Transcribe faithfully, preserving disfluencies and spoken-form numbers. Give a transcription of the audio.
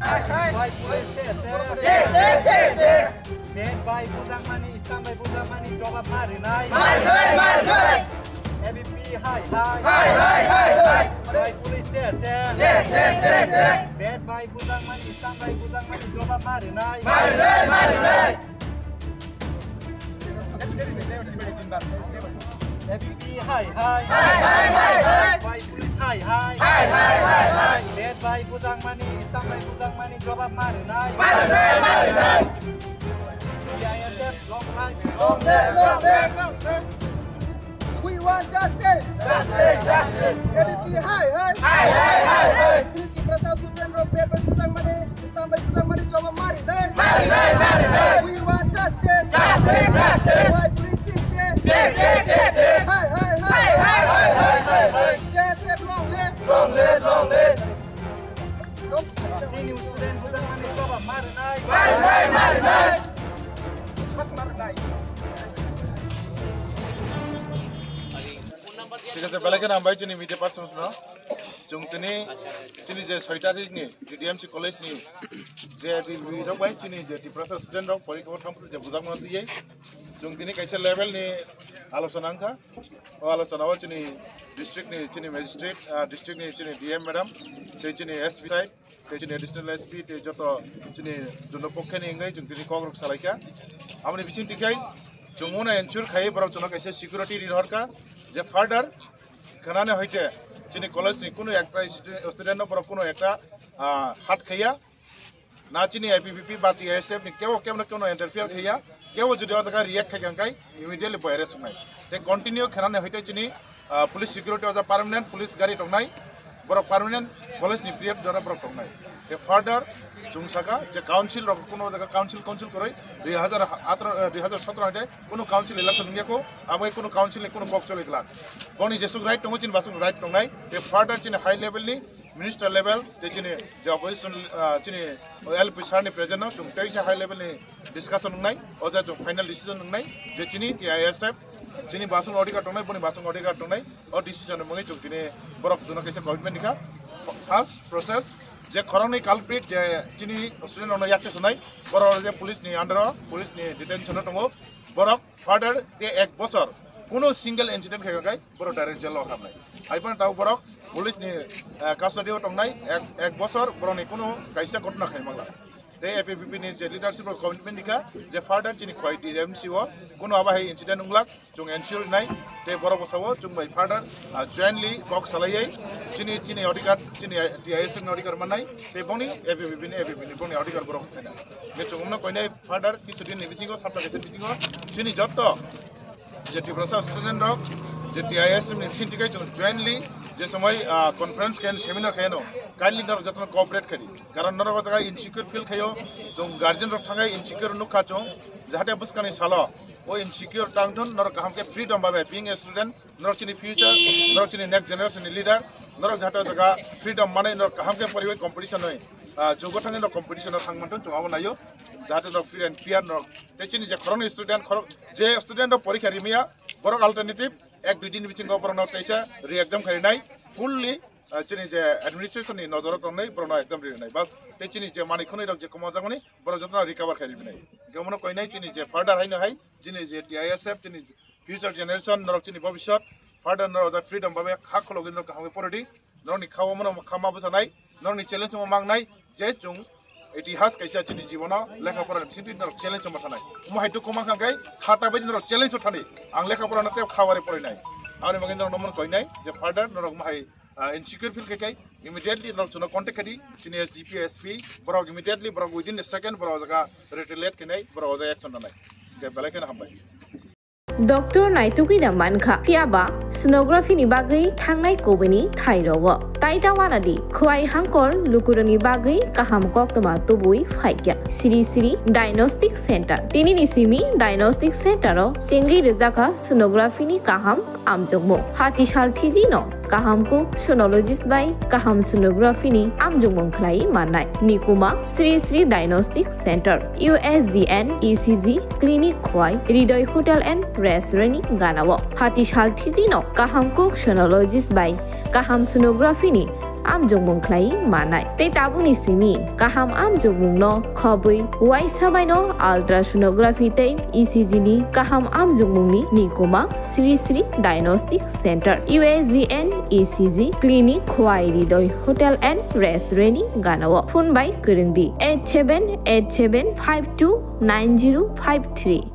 Bai police se se. Bed bai bujangmani, Islam bai bujangmani jobab ma rinai. Ma rinai, ma rinai. A B P hai hai. Hai hai hai hai. Bai police se se. Se se se se. Bed bai bujangmani, Islam bai bujangmani jobab ma rinai. Ma rinai, ma rinai. A B P hai hai. Hai hai hai hai. Bai police hai hai. Hai hai hai hai. Bed bai bujangmani, Islam bai bujangmani jobab ma rinai. Ma rinai, ma rinai. T I S F long life. Long live, long live, long live. We want justice. Justice, justice. A B P hai hai. Hai hai hai hai. Sri Tiprasa Suchenro bed bai bujangmani, Islam bai bujangmani jobab ma rinai. Ma rinai, ma rinai. We want justice. Justice, justice. Bai police se se. Se se se se. Hai hai hai. Hai hai hai hai hai. T I S F long live. Long live, long live. Sini student bujangmani jobab ma rinai. Ma rinai, ma rinai. Thik ase, belai kheno hambai chini media persons no. Chwng tini chini je soi tarikh ni T D M C college ni je bi rok bai chini je Tiprasa student rok porikha o thangphuru je bujak mano tiyai. Chwng tini kaisa level ni alochona wngkha. O alochona o chini district ni chini magistrate, ah, district ni chini D M madam, tei chini S P sir, tei chini additional S P, tei joto chini duno pokhe ni wngwi chwng tini kok rok salaikha. Aboni bising tikhai chwng uno ensure khai borok chwngno kaisa security ri rohorkha je further khanani hoite chini college ni kunu ekta student, student no borok kunu ekta, ah, hurt khaiya. Na chini I P P P ba T I S F ni kebo kebo no kebo no interfere khaiya, kebo jodi o jaga react khaikha hwnkhe immediately bo arrest wngnai. Tei continue khenani hoite chini, ah, police security o jaga permanent police gari tongnai, borok permanent college ni period jora borok tongnai. Tei further chwng saka je council rok kuno jaga council council kwrwi dui hazar atharo, eh, dui hazar sotoro hoite kuno council election wngya kho, abo kuno council ni kuno kok choli glak. Boni jesuk right tongo, chini basuk right tongnai. Tei further chini high level ni minister level, tei chini je opposition, ah, chini L P sir ni present no chwng teisa high level ni discussion wngnai, o jaga chwng final decision wngnai, je chini T I S F, chini basong odhikar tongnai, boni basong odhikar tongnai, o decision ni mungwi chwng tini borok duno kaisa commitment rikha. First process, je khoroknwi culprit, je chini student rokno yakte sonai, borok je police ni under o, police ni detention o tongo, borok further te ek bosor kuno single incident khaikha khai borok direct jail o habnai. Hai phano tabuk borok police ni, eh, custody o tongnai ek, ek bosor borok ni kuno kaisa ghotona khai mangla. Tei A P P P ni je leadership rok commitment rikha je further chini khoi T D M C o kuno abo hai incident wnglak chwng ensure nai. Tei borok bwsao chwng bai further, ah, jointly kok salaiwi chini, chini odhikar, chini T I S F ni odhikar mannai tei boni A P P P ni, A P P ni boni odhikar borok khaina. Nge chwng umno koinai further kisu din ni bisingo, sapta kaisa bisingo chini jotto je Tiprasa student rok je T I S F ni bising tikai chwng jointly je somoi, ah, conference khe seminar khe no kindly norok jotono cooperate khaidi, karon norok o jaga insecure feel khaio, chwng guardian rok thangai insecure nukha chwng, jahate bwskangni salo o insecure tangthun, norok kaham khe freedom babe being a student, norok chini future, norok chini next generation ni leader, norok jahate o jaga freedom manwi norok kaham khe poriwi competition oi, ah, jugo thangwi norok competition o thang manthun chwng abo naio, jahate norok free and fair norok tei chini je khoroknwi student khorok je student rok porikha rimaya borok alternative ek dui din bisingo borokno teisa re-exam kharinai fully, ah, chini je administration ni nojoro tongnai borokno exam rinai bas tei chini je manwi khwnwi rok je kwmajakmani borok jotono recover khairibinai. Hwnkhe omono koinai chini je further haino hai chini je T I S F chini future generation norok chini bobiswt further norok ja freedom babe kha khulogwi norok kaham khe poridi. Norokni kha omono kha ma bwchanai, norokni challenge omo mangnai, je chwng itihas kaisa chini jibono lekha pora ni bisingtwi norok challenge omo thanai. Omo hai dukhu mankha khe kha ta bai norok challenge o thani. Ang lekha pora no tei kha wari porinai. Aboni bagwi norok no omono koinai je further norok omo hai, ah, insecure feel khe khe immediately norok chwngno contact khaidi, chini S D P, S P, borok immediately borok within the second borok o jaga retaliate khainai, borok o jaga action lanai. Hwnkhe belai kheno hambai. Doctor naitugwi da mankha, phiyaba sonography ni bagwi thangnai kubuni thai rogo. Tai ta wana di, khwai hangkor lukurokni bagwi kaham koktwma tubui phaikya. Sri Sri Diagnostic Center. Tini ni simi Diagnostic Center o chengwi rwjakha sonography ni kaham amjokmung. Hati sal thidi no kaham kuk sonologist bai kaham sonography ni amjokmung khlai mannai. Nikuma Sri Sri Diagnostic Center, U S G N E C G clinic khwai Hridoy Hotel and Restaurant ni ganao. Hati sal thidi no kaham kuk sonologist bai kaham sonography ni amjokmung khlai manai. Tei tabukni simi kaham amjokmungno khobwi uaisa baino ultrasonography tei E C G ni kaham amjokmungni nikuma Sri Sri Diagnostic Center, U S G N E C G Clinic, Khowai Ridoi Hotel and Restaurant ni ganao. Phone bai kwrwngdi eight seven eight seven five two nine zero five three.